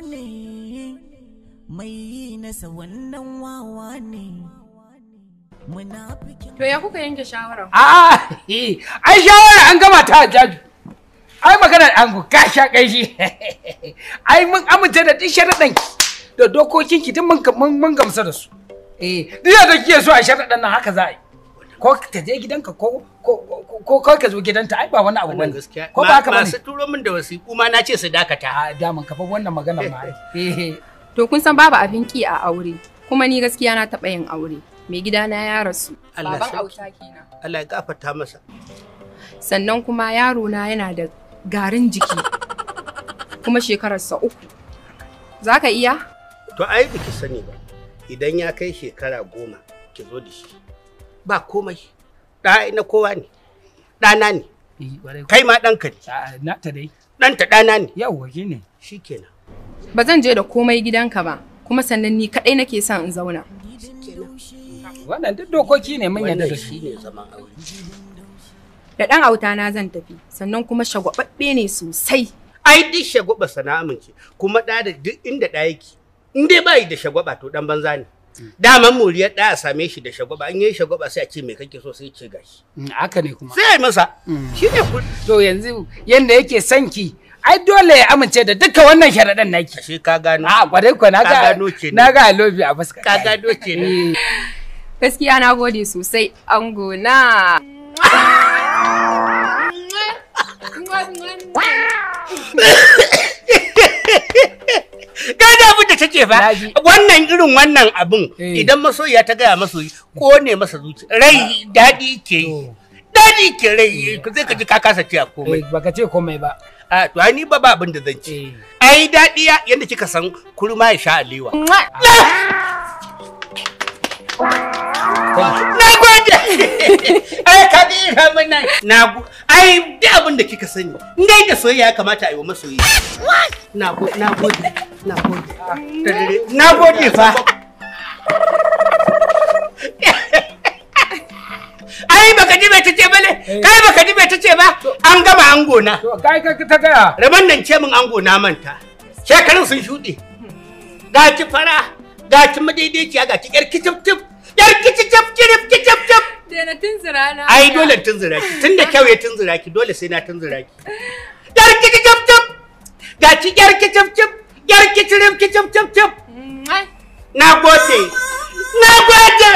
Ne mai yi nasa wannan wawa ne. To ya kuka yanke shawara? A'a, ai shawara an gama ta Jaju. Ai maganar ango ka sha kai. Ai mun amince da duk sharaɗan ki da dokokin ki duk mun gamsu da su. Eh, duk yadda kike so a sharaɗan nan haka za a yi. Ko ta je gidanka ko ko ko ka zo gidanta ai ba wani abu bane. Ko ba haka bane. Masu turo min da wasiƙu ma na ce su dakata. A daman ka fa wannan maganar ma ai. Eh. To kun san babu abin ki a aure. Kuma ni gaskiya na taɓa yin aure. Mai gidana ya rasu. Baban auta kenan. Allah ya gafarta masa. Sannan kuma yaro na yana da garin jiki. Kuma shekararsa 3. Za ka iya? To ai biki sani ba. Idan ya kai shekara 10 ki zo da shi. Ba komai. Ɗa na kowa ne. Ɗana ne. Kai ma ɗanka ne. Na ta dai. Ɗanta ɗana ne. Yawwa shi ne. Shikenan. Ba zan je da komai gidanka ba. Kuma sannan ni kaɗai nake son in zauna. Wannan duk dokoki ne mun yarda da su. Wannan shine zaman aure. Da ɗan auta na zan tafi, sannan kuma shagwababbe ne sosai. Ai duk shagwaba sana amince, kuma ɗa da duk inda ɗa yake. In dai bai da shagwaba to ɗan banza ne. Daman muriyar ɗa a same shi da shagwaba, in yayi shagwaba sai a ce me kake so sai ce gashi. Haka ne kuma. Sai a yi masa. Shi ne ku. To yanzu yanda yake son ki, ai dole ya amince da dukkan wannan sharaɗan naki. Ashe ka gano. A kwarai ko na ga na ga I love you a fuska. Ka gano kenan. Gaskiya na gode sosai ango na. Gada abin da take fa wannan irin wannan abin idan masoyiya ta gaya masoyi kone masa zuci rai daɗi ke yi. Daɗi ke rai zai ka ji ka kasa ce a komai. Baka ce komai ba. A to ai ni ba abin da zan ce. Ai daɗi yanda kika san kurma ya sha alewa. Na gode. Ai ka bi mana. Na ai duk abin da kika sani. In dai da soyayya ya kamata a yi wa masoyi. Na gode, na gode, na gode. Na gode fa. Ai baka ji mai tace bane. Kai baka ji mai tace ba. An gama ango na. To kai ka ta gaya. Raban nan ce min ango na manta. Shekarun sun shuɗe. Ga ki fara, ga ki madaidaiciya, ga ki yar kicif cif. Yar kicif kirif kicif cif. Daina tunzura na. Ai dole tunzura ki. Tunda kyau ya tunzura ki dole sai na tunzura ki. Yar kicif cif. Ga ki yar kicif cif. Yar kicif kicif cif cif. Na gode. Na gode.